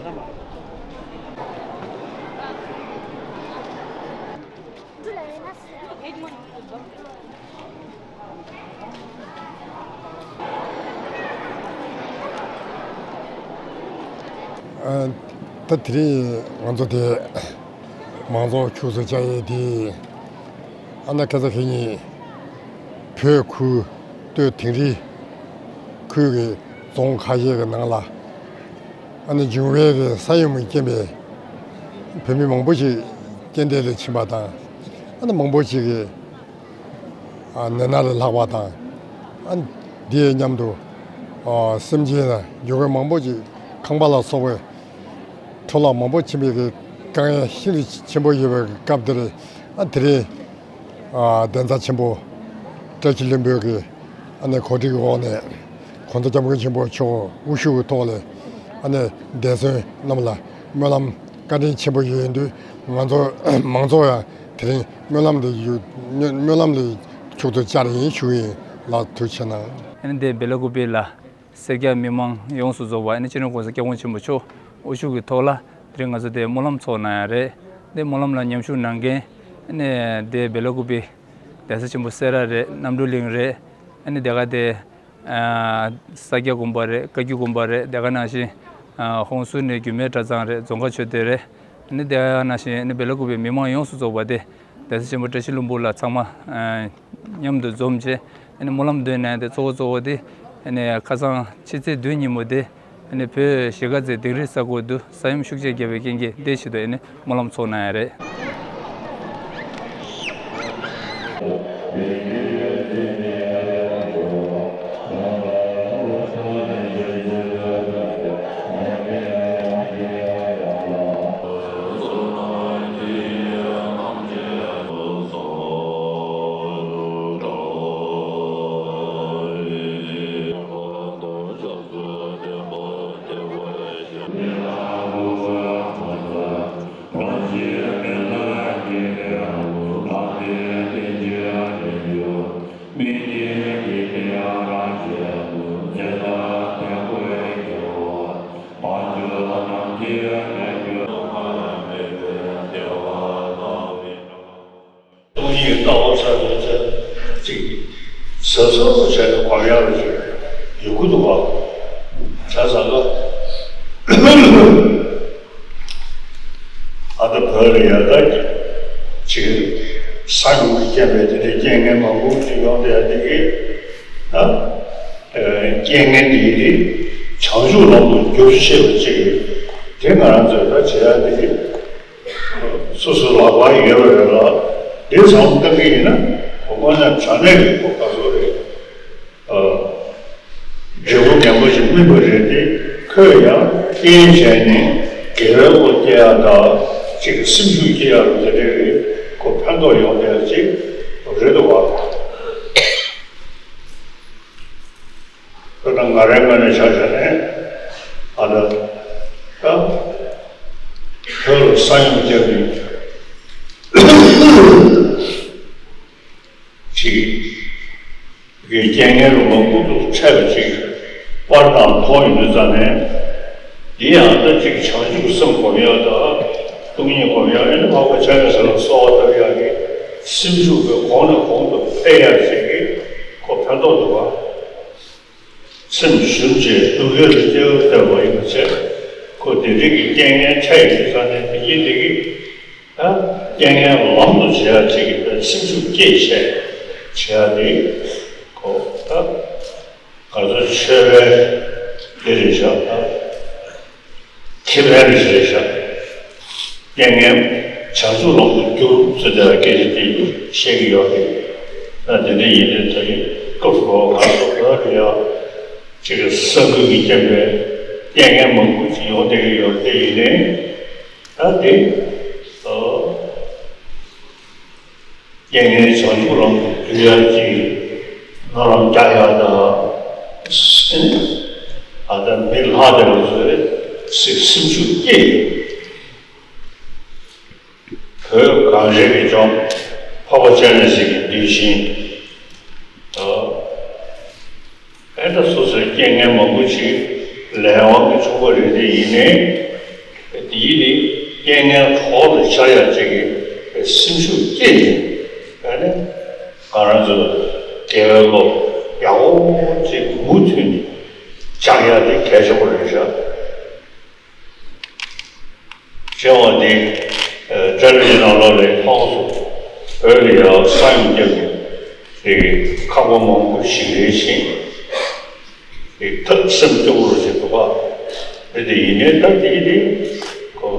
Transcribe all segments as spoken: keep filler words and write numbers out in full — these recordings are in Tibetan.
ཨ། ད་དེ་རིང་ང་ཚོ་དེ་མང་ཚོགས་ཁྱུག་ཙམ་བཅར་ཡས་དེ། ཨ་ན་ཁ་ས་ཁེ་ཉིན་བོད་ཁུལ་སྟོད་དིང་རི་ཁུལ་གྱི་རྫོང་ཁ་ཤས་ཀྱི་ནང་ལ། ཨ་ནི་འབྱུང་བའི་གི་ས་ཡོམ་གྱི་རྐྱེན་པས་བོད་མི་མང་པོ་ཞིག་རྐྱེན་འདས་ལ་ཕྱིན་པ་དང་། ཨ་ནི་མང་པོ་ཞིག་གི་ཨ་ནད་མནར་ལ་ལྷག་པ་དང་། ཨ་ནི་དེའི་མཉམ་དུ་ཨ་སེམས་ཅན་ལ་འབྱུང་བའི་མང་པོ་ཞིག་ཁང་པ་ལ་སོགས་པའི་འཕྲོ་བརླག་མང་པོ་ཕྱིན་པའི་གི་དཀའ་ངལ་ཤིན་ཏུ་ཆེན་པོ་ཡོད་པའི་གི་སྐབས་འདིར། ཨ་དེ་རིང་ཨ་གདན་ས་ཆེན་པོ་བཀྲ་ཤིས་ལྷུན་པོའི་གི་ཨ་ནི་གོ་སྒྲིག་འོག་ནས་༸གོང་ས་༸སྐྱབས་མགོན་ཆེན་པོ་མཆོག་དབུ་བཞུགས་ཀྱི་ཐོག་ལ་ཨ་ནི་འདས་གསོན་རྣམས་ལ་སྨོན་ལམ་བཀའ་དྲིན་ཆེན་པོ་ཡོད་དུས། ང་ཚོ་མང་ཚོགས་ཡང་དེ་རིང་སྨོན་ལམ་འདི་ཡུ་སྨོན་ལམ་ལ་ཁྱུག་ཙམ་བཅར་ཡིན་ཞུ་ཡིན་ལགས། ཐུགས་རྗེ་གནང་། ཨ་ནི་འདི་བེ་ལ་ཀུ་པེ་ལ་སེར་སྐྱ་མི་མང་ཡོངས་སུ་རྫོགས་པ། ཨ་ནི་སྤྱི་ནོར་༸གོང་ས་༸སྐྱབས་མགོན་ཆེན་པོ་མཆོག་དབུ་བཞུགས་ཀྱི་ཐོག་ལ་དེ་རིང་ང་ཚོ་དེ་སྨོན་ལམ་ཚོགས་གནང་ཡ་རེད། འདི་སྨོན་ལམ་ལ་མཉམ་ཞུགས་གནང་མཁན་ཨ་ནི་དེ་བེ་ལ་ཀུ་པེ་གདན་ས་ཆེན་པོ་སེ་ར་རེད། རྣམ་གྲོལ་གླིང་རེད། ཨ་ནི་དེ་ག་དེ་ཨ་ས་སྐྱ་དགོན་པ་རེད། བཀའ་བརྒྱུད་དགོན་པ་རེད། དེ་ག་ནང་བཞིན་ཨ་ཧོང་སུར་ནས་རྒྱུད་སྨད་གྲྭ་ཚང་རེད། རྫོང་ཁ་ཆོས་སྡེ་རེད། ཨ་ནི་དེ་ག་ནང་བཞིན་ཨ་ནི་བེ་ལ་ཀུ་པེ་མི་མང་ཡོངས་སུ་རྫོགས་པ་དེ་གདན་ས་ཆེན་པོ་བཀྲ་ཤིས་ལྷུན་པོ་ལ་ཚང་མ་ཨ་མཉམ་དུ་འཛོམས་བྱས། ཨ་ནི་སྨོན་ལམ་འདོན་ནས་དེ་གཙོ་བོ་གཙོ་བོ་དེ་ཨ་ནི་ཁ་སང་ཕྱི་ཚེས་བདུན་ཉིན་མོ་དེ་ཨ་ནི་བོད་གཞིས་ཀ་རྩེ་དིང་རི་ས་ཁུལ་དུ་ས་ཡོམ་ཤུགས་ཆེ་བརྒྱབ་པའི་རྐྱེན་གྱིས་དེའི་ཆེད་དུ་ཨ་ནི་སྨོན་ལམ་ཚོགས་གནང་ཡ་རེད། སྟོང་ཉིད་ལྟ་བ་ཚར་ཚར་ཚར་ཅིག་གཟབ་གཟབ་བྱས་ནས་སྒོམ་ཡག་ལ་ཅིག་ཡོང་གི་འདུག་བ། བྱས་ཙང་ལ། ཨ་ད་བོད་ལ་ཡ་ད་ཅིག་ས་ཡོམ་གྱི་རྐྱེན་པས་དེ་འདྲའི་རྐྱེན་ངན་མང་པོ་ཅིག་ཡོང་བསྡད་ཡ་དེ་གི་ད་རྐྱེན་ངན་དེ་ཡི་དེ་བྱང་ཆུབ་ལམ་དུ་བསྒྱུར་ཤེས་པ་ཅིག་དེ་ང་རང་ཚོས་ད་བྱེད་ཡ་དེ་གི་སོ་སོའི་ལག་པར་ཡོད་པ་རེད་ལ། དེ་ཚང་མ་བཏང་གི་ཡིན་ན་དངོས་གནས་དྲང་གནས་ཀྱི་གོ་སྐབས་རེད། འབྲས་བུ་ངན་པ་ཞིག་སྨིན་པ་རེད་དེ། ཁོས་ཡང་རྐྱེན་བྱས་ནས་དགེ་བའི་བློ་སྐྱེ་ཡག་དང་ཅིག་སེམས་ཤུགས་སྐྱེ་ཡག་དེ་འདྲ་རེད། ཁོ་ཕན་ཐོགས་ཡོང་བསྡད་ཡག་ཅིག་རེད་འདུག་བ། དཔེར་ན་ང་རའི་ངོས་ནས་ཆ་བཞག་ནས་ཨ་ད་ད་བོད་ལ་ས་ཡོམ་བརྒྱབ་ནས་ཅིག་གི་རྐྱེན་ངན་རུ་མ་ཁུ་ཐུག་འཕྲད་པ་ཅིག་པར་དང་མཐོང་ཡོང་དུས་ཙང་ནས། འདི་ཡང་ད་ཅིག་བྱང་ཆུབ་སེམས་སྒོམ་ཡག་དང་སྟོང་ཉིད་སྒོམ་ཡག་ཨེ་ནི་འཕགས་པ་སྤྱན་རས་གཟིགས་ལ་གསོལ་བ་བཏབ་ཡག་གི་སེམས་ཤུགས་པའི་གོང་ནས་གོང་དུ་འཕེལ་ཡག་ཅིག་གི་ཁོ་ཕན་ཐོགས་འདུག་བ། སེམས་ཞུམ་བྱས་སྡུག་བསྔལ་དུ་སྐྱེ་བ་སྟེར་བ་ཡིན་པ་བྱས། ཁོ་དེ་འདྲའི་གི་རྐྱེན་ངན་འཕྲད་ཡོང་དུས་ཙང་ནས་དེ་གིན་དེ་གི་ད་རྐྱེན་ངན་ལམ་དུ་བྱེད་ཡག་ཅིག་གི་སེམས་ཤུགས་སྐྱེད་བྱས་བྱེད་ཡག་དེ་ཁོ་ད་ག་ཚོད་ཆོས་པའི་དེ་རེད་བཞག་ད། ཁེ་ཕན་རེ་བཞག་རྐྱེན་ངན་བྱང་ཆུབ་ལམ་དུ་བསྒྱུར་ཟེར་དེ་ལ་སྐད་ཆ་དེ་བཤད་ཀྱི་ཡོད་རེད། ད་དེ་འདྲ་ཡིན་དུས་ད་ཡིན་སྐབས་སུ་བབ་པ་ང་ཚོ་བོད་ལ་ཡང་ཅིག་གི་ས་འགུལ་གྱི་རྐྱེན་པས་རྐྱེན་ངན་མང་པོ་ཅིག་ཡོང་བསྡད་ཀྱི་ཡོད་རེད། དེ་ཡིན་ནའི་ད་དེ་ཨ། རྐྱེན་ངན་བྱང་ཆུབ་ལམ་དུ་བསྒྱུར་ཡག་ཅིག་སྨོན་ལམ་རྒྱག་ཡག་དང་། ཨ་ད་མི་ལྷག་བསྡད་པ་ཚོས་སེམས་ཤུགས་སྐྱེད་ཡོད། བོད་གངས་ཅན་གྱི་ལྗོངས་འཕགས་པ་སྤྱན་རས་གཟིགས་ཀྱི་གདུལ་ཞིང་དང་། ཨེ་ད་སོ་སོའི་རྐྱེན་ངན་མང་པོ་ཞིག་ལས་དབང་གིས་བྱུང་བ་རེད། དེ་ཡིན་ནའི་ ཡིད་ནི་རྐྱེན་ངན་གྲོགས་ལ་ཤར་ཡ་ཅིག་གི་སེམས་ཤུགས་སྐྱེད་ནས། ཨ་ནི་ང་རང་ཚོ་དགེ་བའི་བློ་ཡག་པོ་ཅིག་མུ་མཐུད་ནས་བཅག་ཡ་དེ་གལ་ཆེན་པོ་རེད་ཤག། ཅེས་པ་འདི་ཨ་ཏྲ་ལི་ཡི་ནང་ལོགས་ལ་མཐོང་སོང་། བོད་ལ་ཡང་ས་ཡོམ་བརྒྱབ་ནས་དེ་ཁག་པོ་མང་པོ་ཞིག་རེད་ཤིང་། དེ་ཐབས་སེམས་སྐྱོ་པོ་རུ་ཞིག་འདུག་ག། དེ་དེ་ཡིན་ནའི་ད་དེ་དེ་ཁོ་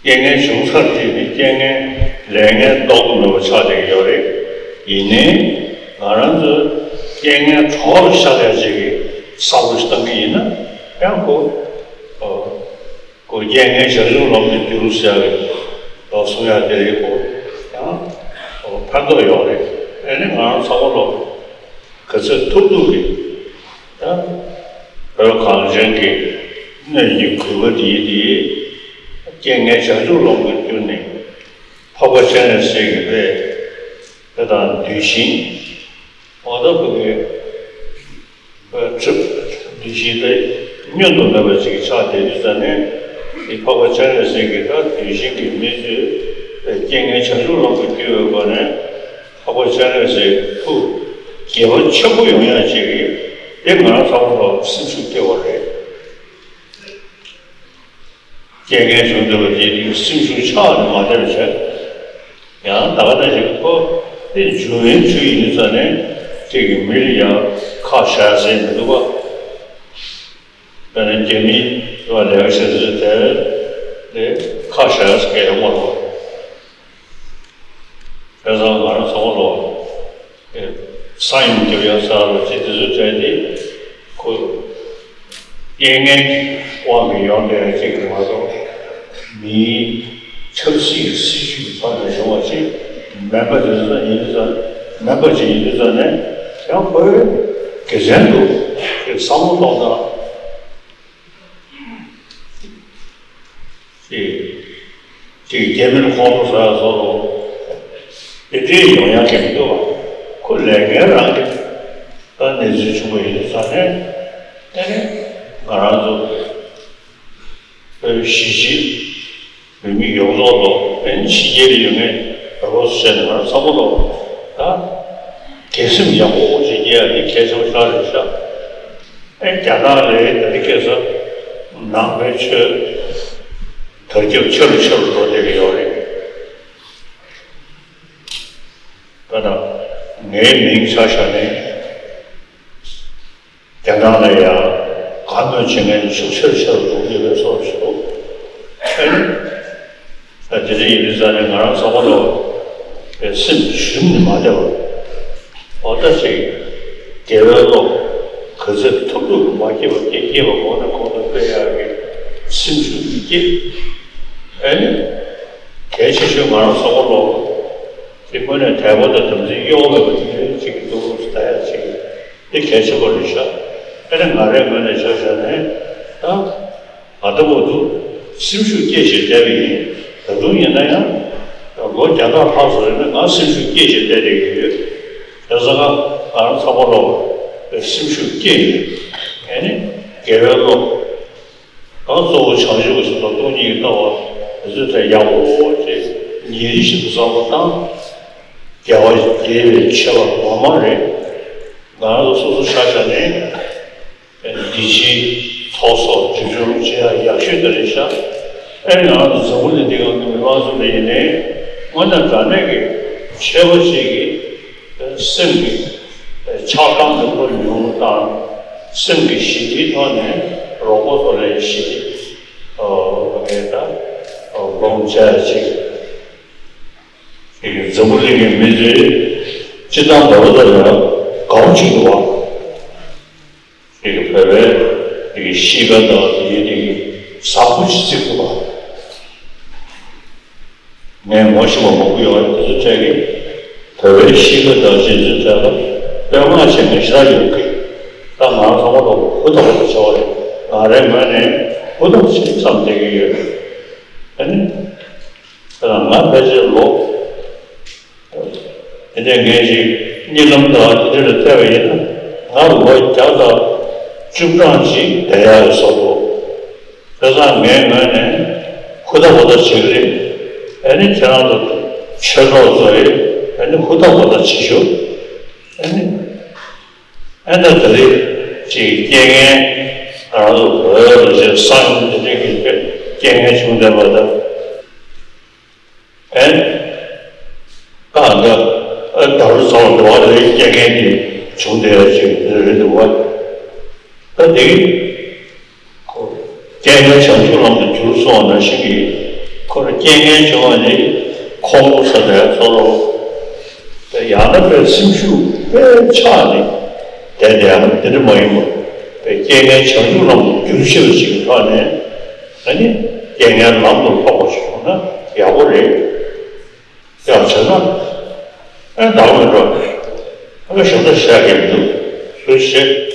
རྐྱེན་ངན་བྱུང་ཚར་དུས་ནི་རྐྱེན་ངན་ལས་ངན་ལྡོག་ཏུ་མེད་པ་ཆགས་བསྡད་ཀྱི་ཡོད་རེད། ཡིན་ནའི་ང་རང་ཚོ་རྐྱེན་ངན་གྲོགས་ལ་ཤར་ཡ་ཅིག་གི་བསམ་བློ་ཞིག་བཏང་གི་ཡིན་ན་ཡང་ཁོ། ཁོ་རྐྱེན་ངན་བྱང་ཆུབ་ལམ་དུ་བསྒྱུར་ཟེར་བའི་ལོ་གསུང་ཡ་དེ་རེད། ཁོ་ཡང་ཁོ་ཕན་ཐོགས་ཡོད་རེད། ཨེ་ནི་ང་རང་ཚང་མ་ལོ་ག་ཚོད་ཐུབ་ཐུབ་ཀྱིས་ཡང་བོད་གངས་ཅན་གྱི་སྣོད་ཀྱི་གུས་པ་འདིའི་དེའི་རྐྱེན་ངན་བྱང་ཆུབ་ལམ་དུ་བསྒྱུར་ནས་འཕགས་པ་སྤྱན་རས་གཟིགས་ཀྱི་དཔེ་དེ་དང་གདུལ་ཞིང་། འོ་ད་བུ་གའི། ཁྲིད་དེ་བཞིན་དུ་བསྙོན་དུ་མེད་པ་ཅིག་ཆགས་བསྡད་དུས་ཙ་ནས། དེ་འཕགས་པ་སྤྱན་རས་གཟིགས་ཀྱིས་ད་དེ་བཞིན་གྱི་མི་ཚོས་རྐྱེན་ངན་བྱང་ཆུབ་ལམ་དུ་བསྒྱུར་བའི་སྒོ་ནས་འཕགས་པ་སྤྱན་རས་གཟིགས་ཐུགས་དགྱེས་པ་ཆེན་པོ་ཡོང་ཡ་ཅིག་གིས་དེ་ང་རང་ཚང་མ་ལ་སེམས་ཤུགས་སྐྱེ་བ་རེད། རྐྱེན་ངན་བྱུང་བསྡད་པ་དེ་དེ་སེམས་ཤུགས་ཆག་ནས་མ་བསྡད་པ་བྱས། ཡང་ད་ག་ནང་བཞིན་ཁོ་དེ་འཇུ་བའི་ཆུ་ཡིན་ཙང་ནས་དེ་གི་མི་ལ་ཡང་ཁག་བཞག་ཟེར་མི་འདུག་པ། དཔེར་ན་རྒྱ་མི་ལ་ལས་ཀ་བྱེད་ཚུལ་དེ་དེ་ཁག་བཞག་ཟེར་མཁན་ཡོད་མ་རེད། བྱས་ཙང་ང་རང་ཚང་མ་ལོ། ས་ཡོམ་རྒྱབ་ཡ་ས་ལ་ཅི་དེ་ཚོ་བྱས་ཏེ་ཁོ། རྐྱེན་ངན་དབང་གིས་ཡོང་བསྡད་ཡ་གཅིག་མ་གཏོགས། མིའི་ཆབ་སྲིད་ཀྱི་སྲིད་ཇུས་ཀྱི་ཐོག་ནས་བྱུང་བ་ཅིག་མིན་པ་དེ་ཚོ་ཡིན་དུས་ཙང་མིན་པ་ཅིག་ཡིན་དུས་ཙང་ནས་ཡང་ཁོའི་དགེ་མཚན་དུ་བསམ་བློ་གཏོང་སྟངས། ཅིག་ཅིག་རྒྱ་མིར་ཁོང་ཁྲོ་ཟ་ཡ་བཟོ་རོགས། དེ་འདྲའི་ཡོང་ཡ་གི་མི་འདུག་བ། ཁོ་ལས་ངན་རང་གི་ད་གནས་ཚུལ་བྱུང་བ་ཡིན་དུས་ཙང་ནས་ཨེ་ནི་ང་རང་ཚོ་བོད་གཞིས་བྱེས་བོད་མི་ཡོངས་རྫོགས་ལོ་ཨེ་ནི་ཕྱི་རྒྱལ་ལ་ཡོད་མཁན་བོད་པ་ཚོ་བྱས་ནས་ང་རང་ཚང་མ་ལོ་ད་དགེ་སེམས་ཡག་པོ་ཅིག་སྐྱེ་ཡ་དེ་གལ་ཆེན་པོ་ཞིག་རེད་ཤག་ཨེ་རྒྱ་ནག་ལ་ད་ལྟའི་ཁ་སང་ནང་པའི་ཆོས་དར་ཁྱབ་ཆེ་རུ་ཆེ་རུ་འགྲོ་བསྡད་ཀྱི་ཡོད་རེད། ད་ལྟ་ངའི་མིང་ཆ་བཞག་ནས་རྒྱ་ནག་ལ་ཡང་བཀའ་མོལ་བྱེད་མཁན་ཤུགས་ཆེ་རུ་ཆེ་རུ་འགྲོ་གི་ཡོད་པའི་བཟོ་ཞིག་འདུག་ཨེ་ནི། ད་དེ་འདྲ་ཡིན་དུས་ཙང་ནས་ང་རང་ཚང་མ་ལོ་སེམས་ཞུམ་ནས་མ་བསྡད་པར། འོ་ད་ཅིག་དགེ་བའི་བློ་ག་ཚོད་ཐུབ་ཐུབ་མ་སྐྱེས་པ་སྐྱེས་སྐྱེས་པ་གོང་ནས་གོང་དུ་སྤེལ་ཡག་གི་སེམས་ཤུགས་ཀྱིས་སྐྱེས། ཨེ་ནི། གལ་ཆེ་ཤོས་ང་རང་ཚང་མ་ལོ་དེ་དངོས་གནས་དད་པ་དང་དམ་ཚིག་གཡོ་བ་མེད་པ་དེ་འདྲའི་ཅིག་གི་འདུག་ཟེར་ཡག་ཅིག་དེ་གལ་ཆེན་པོ་རེད་ཤག་ཨེ་ནི་ང་རའི་ངོས་ནས་ཆ་བཞག་ནས་ད། ང་ལྟ་བུ་འདུག་སེམས་ཤུགས་སྐྱེད་བྱེད་བསྡད་པ་ཡིན། ད་དུང་ཡིན་ན་ཡང་ལོ་བརྒྱ་ཕྲག་ལྷག་ཙམ་རིང་ལ་ང་སེམས་ཤུགས་སྐྱེད་བྱེད་བསྡད་བསྡད་ཀྱི་ཡོད། དེ་ཚོ་ང་ང་རང་ཚང་མ་ལོ་སེམས་ཤུགས་སྐྱེད་ནས་ཨེ་ནི་དགེ་བའི་བློ་ང་གཙོ་བོ་བྱང་ཆུབ་ཀྱི་སེམས་དང་སྟོང་ཉིད་ཀྱི་ལྟ་བ་དེ་ཚོ་དེ་ཡག་པོ་ཅིག་ཉིན་རེ་བཞིན་དུ་བསམ་བློ་བཏང་། དགེ་བ་དགེ་བའི་ཆེ་བ་ངོ་མ་རེད། ང་རང་ཚོ་སོ་སོ་ཆ་བཞག་ནས། འདི་ཕྱིའི་ཚོགས་གསོག་འཇུ་སྐྱོང་བྱེད་ཡག་ཡག་ཤོས་དེ་རེད་ཤག་ཨེ་ང་རང་ཚོ་འཛམ་བུ་གླིང་འདི་སྒང་གི་མི་མང་ཚོ་ལ་ཡིན་ནའི་དངོས་གནས་དྲང་གནས་ཀྱི་ཆོས་པ་ཅིག་གི་སེམས་ཀྱི་ཆགས་སྡང་མི་འཕོ་ཉུང་དང་སེམས་ཀྱི་ཞི་བདེའི་ཐོག་ནས་རོགས་པ་ཚོ་ལ་ཞི་བདེ་ངས་ད་སྒོམ་བྱ་ཡག་ཅིག་འཛམ་བུ་གླིང་གི་མི་ཚོས་སྤྱིར་བཏང་འབད་པ་ལྟར་ཡང་དགའ་པོ་ཅིག་འདུག་བ། དེ་གི་བོད་པའི་དེ་གི་གཤིས་ཀ་དང་དེ་གི་དེ་གི་བཟང་པོ་ཞིག་བརྩི་དགོས་པ། ངས་ངོ་ཤེས་པ་མང་པོ་ཡོད་རེད། དེ་ཚོ་བཅས་ཀྱིས་བོད་པའི་གཤིས་ཀ་དང་རྗེས་འཇུག་བཅས་ལ་བསྟོད་བསྔགས་བྱེད་མཁན་ཞེ་དྲག་ཡོད་ཀི། ད་ང་ཚང་མ་ལ་ཧུར་ཐག་པ་ཞིག་བྱེད་པ་རེད། ང་རའི་ངོས་ནས་ཧུར་ཐག་ཞིག་བརྩམས་བསྡད་ཀྱི་ཡོད་རེད། ཨ་ནི། ང་ཕལ་ཆེར་ལོ། དེ་ནས་ངས་ཅིག་གཉིད་ལམ་དང་དེ་འདྲ་ལ་བལྟས་པ་ཡིན་ན་ང་ལོ་བརྒྱ་དང་བཅུ་གྲངས་ཅིག་བསྡད་ཡག་གི་བཟོ་འདུག་བྱས་ཙང་ངའི་ངོས་ནས་ ཧུར་ཐག་པ་ཐག་བྱེད་ཀྱི་རེད། ཨ་ནི་ཁྱེད་རང་ཚོ་ཆོས་གྲོགས་ཚོ་ཡིས་ཨ་ནི་ཧུར་ཐག་པ་ཐག་བྱེད་ཤོག་ཨ་ནི། ཨ་ནི་ད་རེས་ཅིག་རྐྱེན་ངན་ང་རང་ཚོ་བོད་ལ་ཅིག་སང་ཉིན་དེ་འདྲའི་གི་རྐྱེན་ངན་བྱུང་བསྡད་པ་དང་། ཨེ། ཀ་འདི། ཨ་ད་རུ་ཚང་འདི་བ་རེད་སྐྱེ་མཁན་གྱི་བྱུང་བསྡད་ཡ་ཅིག་འདི་རེད་འདུག་བ། ད་འདི། ཁོ། རྐྱེན་ངན་བྱང་ཆུབ་ལམ་དུ་བསྒྱུར་སོང་བ་ནང་བཞིན་གྱི། ཁོ་ར་རྐྱེན་ངན་བྱུང་བ་ནི། ཁོང་ཁྲོ་ཟ་བའི་ཚོར་རོ། དེ་ཡང་ན་པའི་སེམས་ཤུགས་དཔེ་ཆག་ནས་བསྡད་དེ་ཡང་དེ་འདྲ་མ་ཡིན་པར། པའི་རྐྱེན་ངན་བྱང་ཆུབ་ལམ་དུ་བསྒྱུར་ཤེས་པ་ཞིག་གི་ཐོག་ནས། ཨ་ནི། རྐྱེན་ངན་ལམ་དུ་ལྷོག་པ་ཞིག་བྱུང་ན་ཡག་པོ་རེད། ཡང་བྱས་ན། ཨེ་ནང་མི་འགྲོ། ཨ་ནི་ཞབས་ཏོག་བྱ་གི་མི་འདུག་སུས་བྱེད།